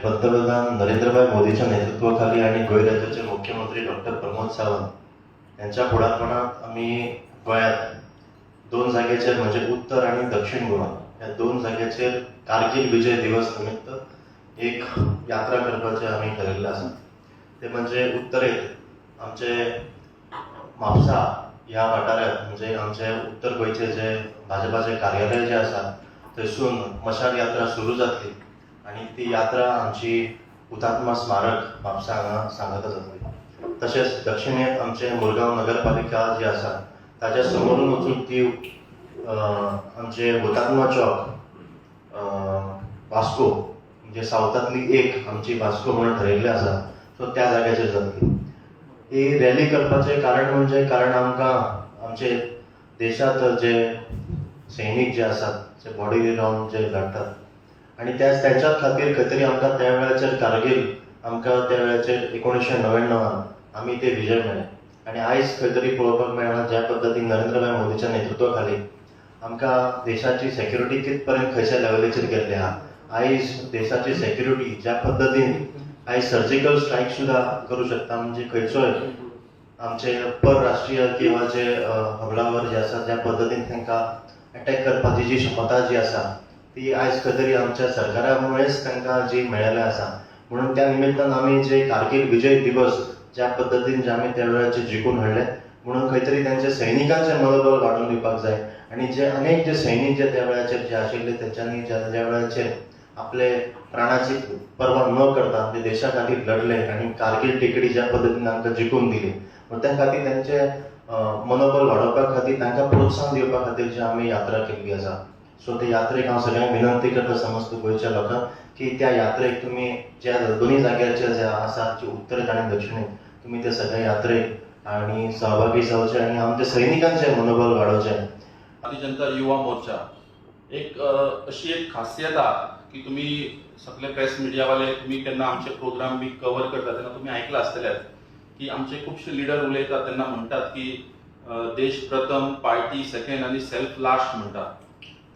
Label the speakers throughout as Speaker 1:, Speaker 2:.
Speaker 1: पंतप्रधान नरेंद्रभाई मोदीच्या नेतृत्वाखाली आणि गोंय राज्याचे मुख्यमंत्री डॉक्टर प्रमोद सावंत यांच्या फुडारपणात आमी गोंयांत दोन जाग्याचेर, म्हणजे उत्तर आनी दक्षिण गोवा ह्या दोन जाग्याचेर कारगील विजय दिवस निमित्त एक यात्रा करपाचें आमी ठरयल्लें आसा. ते म्हणजे उत्तरेक आमचे म्हापसा ह्या वाठारांत, म्हणजे आमचे उत्तर गोंयचे जे भाजपाचे कार्यालय जे आसा, थंयसून मशाल यात्रा सुरू जातली आनी ती यात्रा आमची हुतात्मा स्मारक म्हापसा हांगा सांगाता जातली. तशेंच दक्षिणेक आमचे मुरगांव नगरपालिका जी आसा, ताच्या समोरून वचून ती आमचे हुतात्मा चौक वास्को, म्हणजे सावथांतली एक आमची वास्को म्हणून ठरयल्ली आसा, सो त्या जाग्याचेर जातली. ही रॅली करपाचें कारण म्हणजे, कारण आमकां आमचे देशांत जे सैनीक जे आसात, जे बॉर्डरीर रावन जे लढटात आनी त्याच तेंच्याच खातीर खंय तरी आमकां त्या वेळाचेर कारगील आमकां त्या वेळाचेर 1999न आमी ते विजय मेळ्ळे आनी आयज खंय तरी पळोवपाक मेळना, ज्या पद्दतीन नरेंद्रभाई मोदीच्या नेतृत्वा खाली आमकां देशाची सेक्युरिटी कित पर्यंत, खंयच्या लेवलीचेर गेल्ली आहा. आयज देशाची सेक्युरिटी ज्या पद्दतीन आयज सर्जिकल स्ट्रायक सुद्दां करूं शकता, म्हणजे खंयचोय आमचे परराष्ट्रीय किंवा जे हमलावर जे आसा, ज्या पद्दतीन तांकां अटॅक करपाची जी क्षमता जी आसा, ती आयज खंय तरी आमच्या सरकारा मुळेच तांकां जी मेळिल्लें आसा. म्हणून त्या निमित्तान आमी जे कारगील विजय दिवस ज्या पद्दतीन जे आमी त्या वेळाचेर जिखून हाडले, म्हणून खंय तरी तेंच्या सैनिकांचें मनोबल वाडोवन दिवपाक जाय आनी जे अनेक जे सैनीक जे त्या वेळाचेर जे आशिल्ले, तेंच्यांनी ज्या ज्या वेळाचेर आपले प्राणाची पर्वा न करता ते देशा खातीर लढले आनी कारगील टेकडी ज्या पद्दतीन आमकां जिखून दिली, पूण त्या खातीर तेंचे मनोबल वाडोवपा खातीर, तांकां प्रोत्साहन दिवपा खातीर जी आमी यात्रा केल्ली आसा. सो ते यात्रेक हांव सगळ्यांक विनंती करता, समस्त गोंयच्या लोकांक, की त्या यात्रेक तुमी ज्या दोन्ही जाग्याचेर जे आसा, जे उत्तरेक आनी दक्षिणेक, तुमी त्या सगळ्या यात्रेक आनी सहभागी जावचे आनी आमच्या सैनिकांचें मनोबल वाडोवचें.
Speaker 2: भारतीय जनता युवा मोर्चा एक अशी एक खासियत आहा की तुमी सगळे प्रेस मिडियावाले, तुमी केन्ना आमचे प्रोग्राम बी कवर करता तेन्ना तुमी आयकलां आसतलेच की आमचे खुबशे लिडर उलयतात तेन्ना म्हणटात की देश प्रथम, पार्टी सेकंड आनी सेल्फ लास्ट म्हणटात.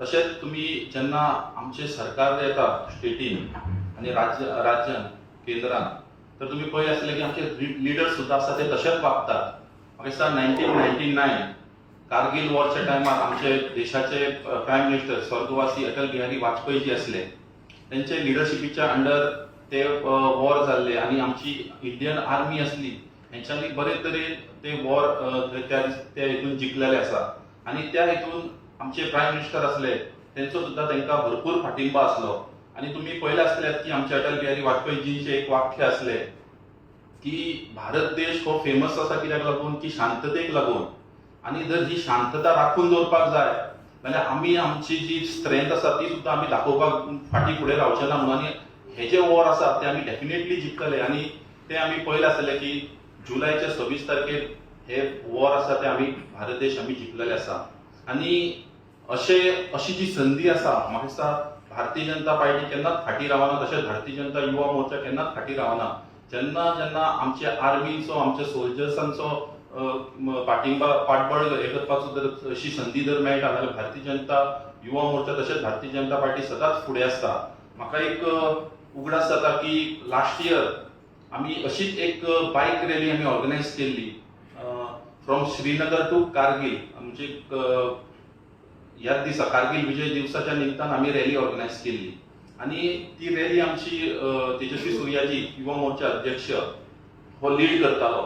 Speaker 2: तशेंच तुमी जेन्ना आमचें सरकार येता स्टेटीन आनी राज्यान, केंद्रान, तर तुमी पळयलें आसतलें की आमचे लिडर सुद्दां आसा ते तशेंच वागतात. म्हाका दिसता 1999 कारगील वॉरच्या टायमार आमचे देशाचे प्रायम मिनिस्टर स्वर्गवासी अटल बिहारी वाजपेयी जी आसले, तेंचे लिडरशिपीच्या अंडर ते वॉर जाल्ले आनी आमची इंडियन आर्मी आसली, हेंच्यांनी बरे तरेन ते वॉर त्या त्या हितून जिखलेले आसा. आनी त्या हितून आमचे प्रायम मिनिस्टर आसले, तेंचो सुद्दां तांकां भरपूर पाठिंबा आसलो. आनी तुमी पळयलें आसतलें की आमचे अटल बिहारी वाजपेयीजींचें एक वाक्य आसलें की भारत देश हो फेमस आसा कित्याक लागून की शांततेक लागून आनी जर ही शांतता राखून दवरपाक जाय जाल्यार आमी आमची जी स्ट्रेंथ आसा ती सुद्दां आमी दाखोवपाक फाटीं फुडें रावचे ना म्हणून. आनी हे जे वॉर आसा ते आमी डेफिनेटली जिखतले. आनी ते आमी पळयलें आसतलें की जुलयच्या 26 तारखेर हे वॉर आसा ते आमी भारत देश आमी जिखलेले आसा. आनी अशी जी संदी आसा, म्हाका दिसता भारतीय जनता पार्टी केन्नाच फाटीं रावना, तशेंच भारतीय जनता युवा मोर्चा केन्नाच फाटीं रावना. जेन्ना जेन्ना आमच्या आर्मीचो, आमच्या सोल्जर्सांचो पाठिंबा, पाठबळ हे करपाचो जर अशी संदी जर मेळटा जाल्यार भारतीय जनता युवा मोर्चा तशेंच भारतीय जनता पार्टी सदांच फुडें आसता. म्हाका एक उगडास जाता की लास्ट इयर आमी अशीच एक बायक रॅली आमी ऑर्गनायज केल्ली फ्रॉम श्रीनगर टू कारगील. म्हणजे ह्याच दिसा कारगील विजय दिवसाच्या निमतान आमी रॅली ऑर्गनायज केल्ली आनी ती रॅली आमची तेजस्वी सुर्याजी, युवा मोर्चा अध्यक्ष, हो लीड करतालो.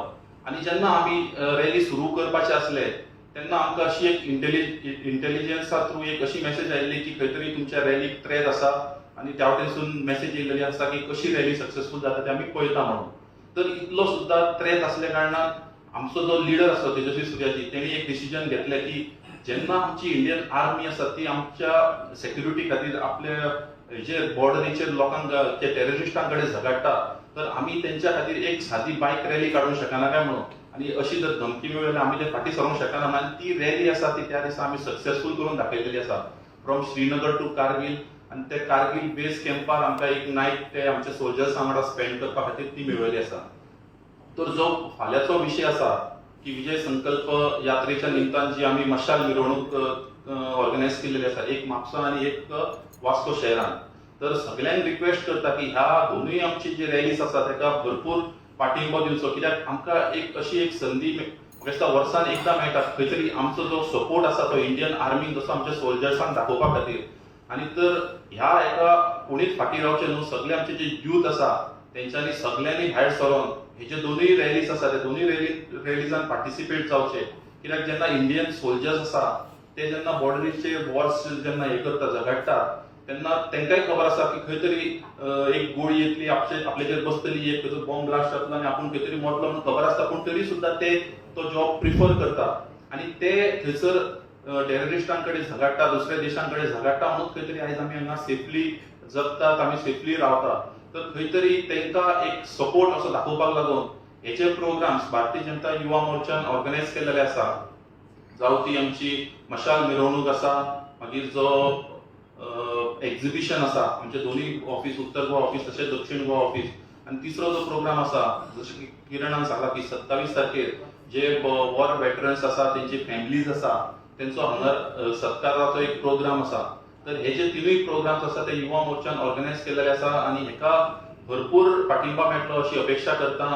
Speaker 2: आनी जेन्ना आमी रॅली सुरू करपाचे आसले तेन्ना आमकां अशी एक इंटेलिजन्सा थ्रू एक अशी मॅसेज आयिल्ली की खंय तरी तुमच्या रॅलीक थ्रेट आसा आनी त्या वटेनसून मॅसेज येयलेली आसा की कशी रॅली सक्सेसफूल जाता ते आमी पळयता म्हणून. तर इतलो सुद्दां थ्रेट आसल्या कारणान आमचो जो लिडर आसलो तेजस्वी सुर्याजी, तेणी एक डिसिजन घेतलें की जेन्ना आमची इंडियन आर्मी आसा ती आमच्या सेक्युरिटी खातीर आपल्या हेजेर, बॉर्डरीचेर लोकांक, त्या टेररिस्टां कडेन झगडटा, तर आमी तेंच्या खातीर एक सादी बायक रॅली काडूंक शकना काय म्हणून. आनी अशी जर धमकी मेळ्ळी जाल्यार आमी ते फाटीं सरूंक शकना. आनी ती रॅली आसा ती त्या दिसा आमी सक्सेसफूल करून दाखयलेली आसा फ्रॉम श्रीनगर टू कारगील. आनी ते कारगील बेस कॅम्पार आमकां एक नायट ते आमच्या सोल्जर्सां वांगडा स्पेंड करपा खातीर ती मेळ्ळी आसा. तर जो फाल्यांचो विशय आसा की विजय संकल्प यात्रेच्या निमतान जी आमी मशाल मिरवणूक ऑर्गनायज केलेली आसा, एक म्हापसा आनी एक वास्को शहरान. तर सगल्यांक रिक्वेस्ट करता की ह्या दोनूय आमची जी रॅलीज आसा ताका भरपूर पाठिंबो दिवचो, कित्याक आमकां एक अशी एक संदी म्हाका दिसता वर्सान एकदां मेळटा खंय तरी आमचो जो सपोर्ट आसा तो इंडियन आर्मीन जसो आमच्या सोल्जर्सांक दाखोवपा खातीर. आनी तर ह्या एका कोणीच फाटीं रावचें न्हू, सगळे आमचे जे यूथ आसा तेंच्यांनी सगल्यांनी भायर सरोन हे जे दोनूय रॅलीज आसा ते दोनूय रॅलीजान पार्टिसिपेट जावचे, कित्याक जेन्ना इंडियन सोल्जर्स आसा ते जेन्ना बॉर्डरीचेर वॉर्स जेन्ना हे करता झगडटा तेन्ना तांकांय खबर आसा की खंय तरी एक गोळी येतली आपल्याचेर बसतली, एक खंयचो बॉम्ब ब्लास्ट जातलो आनी आपूण खंय तरी मरतलो म्हणून खबर आसता, पूण तरी सुद्दां ते तो जॉब प्रिफर करता आनी ते थंयसर टेररिस्टां कडेन झगडटा, दुसऱ्या देशां कडेन झगडटा, म्हणून खंय तरी आयज आमी हांगा सेफली जगतात, आमी सेफली रावतात. तर खंय तरी तांकां एक सपोर्ट असो दाखोवपाक लागून हेचे प्रोग्राम्स भारतीय जनता युवा मोर्चान ऑर्गनायज केलेले आसा. जावं ती आमची मशाल मिरवणूक आसा, मागीर जो एक्झिबिशन आसा आमचे दोनूय ऑफिस, उत्तर गोवा ऑफिस तशेंच दक्षिण गोवा ऑफिस. आनी तिसरो जो प्रोग्राम आसा जशें की किरणान सांगला की 27 तारखेर जे वॉर वेटरन्स आसा तेंची फॅमिलीज आसा तेंचो हांगा सत्काराचो एक प्रोग्राम आसा. तर हे जे तिनूय प्रोग्राम्स आसा ते युवा मोर्चान ऑर्गनायज केलेले आसा आनी हेका भरपूर पाठिंबा मेळटलो अशी अपेक्षा करता.